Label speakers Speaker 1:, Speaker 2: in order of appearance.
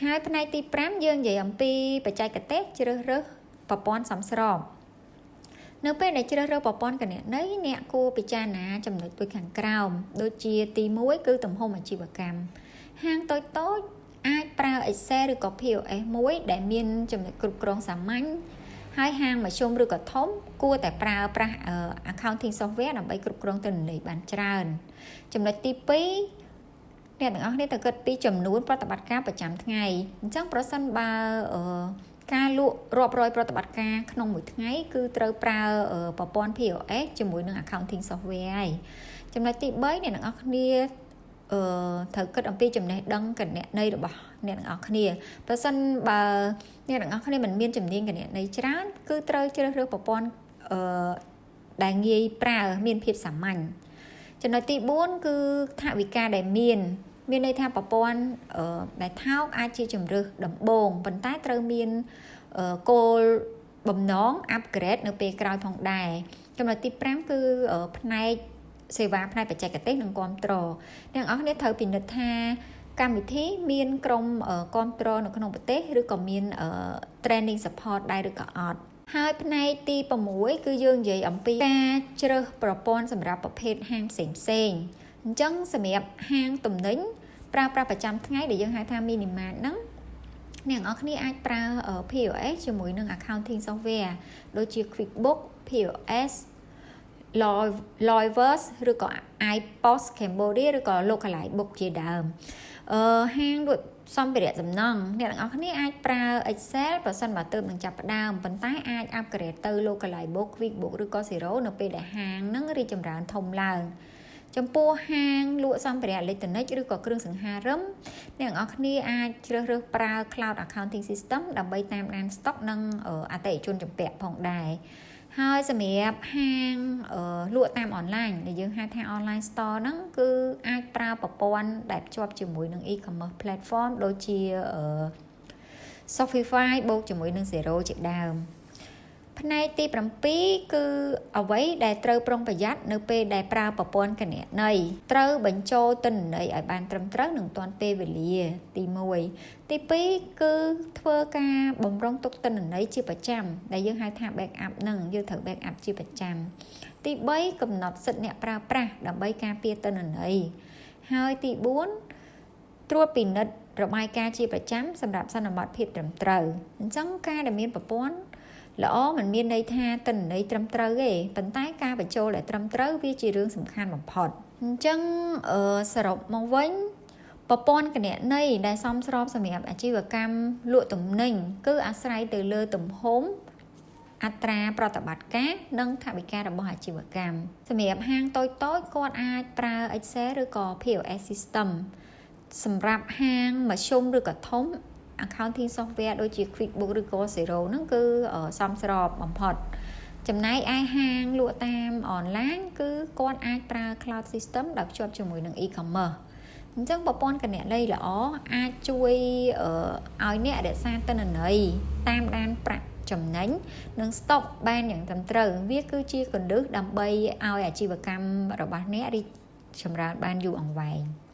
Speaker 1: ហើយផ្នែកទី5យើងនិយាយអំពីបច្ចេកទេសជ្រើសរើសប្រព័ន្ធសមស្របនៅពេលដែលជ្រើសរើសប្រព័ន្ធគណនេយ្យអ្នកគួរពិចារណាចំណុចដូចខាងក្រោមដូចជាទី1គឺទំហំអាជីវកម្មហាងតូចតូចអាចប្រើ Excel ឬក៏ POS មួយដែលមានចំណុចគ្រប់គ្រងសាមញ្ញហើយហាងមធ្យមឬក៏ធំគួរតែប្រើប្រាស់ accounting software ដើម្បីគ្រប់គ្រងទិន្នន័យបានច្រើនចំណុចទី2អ្នកទាំងអស់គ្នាត្រូវគិតពីចំនួនប្រតិបត្តិការប្រចាំថ្ងៃអញ្ចឹងប្រសិនបើការលក់រាប់រយប្រតិបត្តិការក្នុងមួយថ្ងៃគឺត្រូវប្រើប្រព័ន្ធ POS ជាមួយនឹង accounting software ហើយចំណុចទី3អ្នកទាំងអស់គ្នាត្រូវគិតអំពីចំណេះដឹងគណនេយ្យរបស់អ្នកទាំងអស់គ្នាប្រសិនបើអ្នកទាំងអស់គ្នាមិនមានជំនាញគណនេយ្យច្រើនគឺត្រូវជ្រើសរើសប្រព័ន្ធដែលងាយប្រើមានភាពសាមញ្ញចំណុចទី4គឺថវិកាដែលមានន័យថាប្រព័ន្ធដែលថោកអាចជាជំរើសដំបូងប៉ុន្តែត្រូវមានគោលបំណង upgrade នៅពេលក្រោយផងដែរចំណុចទី5គឺផ្នែកសេវាផ្នែកបច្ចេកទេសនិងគ្រប់គ្រងអ្នកនរគ្នាត្រូវពិនិត្យថាកម្មវិធីមានក្រុមគ្រប់គ្រងនៅក្នុងប្រទេសឬក៏មាន training support ដែរឬក៏អត់ហើយផ្នែកទី6គឺយើងនិយាយអំពីការជ្រើសប្រព័ន្ធសម្រាប់ប្រភេទហាងផ្សេងផ្សេងអញ្ចឹងសម្រាប់ហាងទំនិញប្រើប្រាស់ប្រចាំថ្ងៃដែលយើងហៅថា mini mart ហ្នឹងអ្នកនរគ្នាអាចប្រើ POS ជាមួយនឹង accounting software ដូចជា QuickBooks POS Loyverse ឬក៏ iPOS Cambodia ឬក៏ Localize Book ជាដើមហាងលក់សម្ភារៈសំណង់អ្នកទាំងអស់គ្នាអាចប្រើ Excel ប្រសិនបើទើបនឹងចាប់ផ្ដើមប៉ុន្តែអាច upgrade ទៅ Localize Book QuickBook ឬក៏ Xero នៅពេលដែលហាងនឹងរីកចម្រើនធំឡើងចំពោះហាងលក់សម្ភារៈអេឡិចត្រូនិកឬក៏គ្រឿងសង្ហារឹមអ្នកទាំងអស់គ្នាអាចជ្រើសរើសប្រើ Cloud Accounting System ដើម្បីតាមដាន stock និងអតិថិជនជំពាក់ផងដែរហើយសម្រាប់ហាងលក់តាមអនឡាញដែលយើងហៅថា online store ហ្នឹងគឺអាចប្រើប្រព័ន្ធដែលភ្ជាប់ជាមួយនឹង e-commerce platform ដូចជា Shopify បូកជាមួយនឹង Xero ជាដើមផ្នែកទី7គឺអ្វីដែលត្រូវប្រុងប្រយ័ត្ននៅពេលដែលប្រើប្រព័ន្ធគណនេយ្យត្រូវបញ្ចូលទិន្នន័យឲ្យបានត្រឹមត្រូវនិងទាន់ពេលវេលាទី1ទី2គឺធ្វើការបំរុងទុកទិន្នន័យជាប្រចាំដែលយើងហៅថា backup ហ្នឹងយើងត្រូវ backup ជាប្រចាំទី3កំណត់សិទ្ធិអ្នកប្រើប្រាស់ដើម្បីការពារទិន្នន័យហើយទី4ត្រួតពិនិត្យរបាយការណ៍ជាប្រចាំសម្រាប់សន្មតភាពត្រឹមត្រូវអញ្ចឹងការដែលមានប្រព័ន្ធល្អមិនមានន័យថាទិន្នន័យត្រឹមត្រូវទេប៉ុន្តែការបញ្ចូលដែលត្រឹមត្រូវវាជារឿងសំខាន់បំផុតអញ្ចឹងសរុបមកវិញប្រព័ន្ធគណនេយ្យដែលសមស្របសម្រាប់អាជីវកម្មលក់ទំនិញគឺអាស្រ័យទៅលើទំហំអត្រាប្រតិបត្តិការនិងថវិការបស់អាជីវកម្មសម្រាប់ហាងតូចៗគាត់អាចប្រើ Excel ឬក៏ POS system សម្រាប់ហាងមធ្យមឬក៏ធំ accounting software ដូចជា QuickBooks ឬក៏ Xero ហ្នឹងគឺសមស្របបំផុតចំណែកឯហាងលក់តាមអនឡាញគឺគាត់អាចប្រើ cloud system ដែលភ្ជាប់ជាមួយនឹង e-commerce អញ្ចឹងប្រព័ន្ធគណនេយ្យល្អអាចជួយឲ្យអ្នករក្សាទិន្នន័យតាមដានប្រាក់ចំណេញនិងស្តុកបានយ៉ាងត្រឹមត្រូវវាគឺជាគន្លឹះដើម្បីឲ្យអាជីវកម្មរបស់អ្នករីកចម្រើនបានយូរអង្វែង។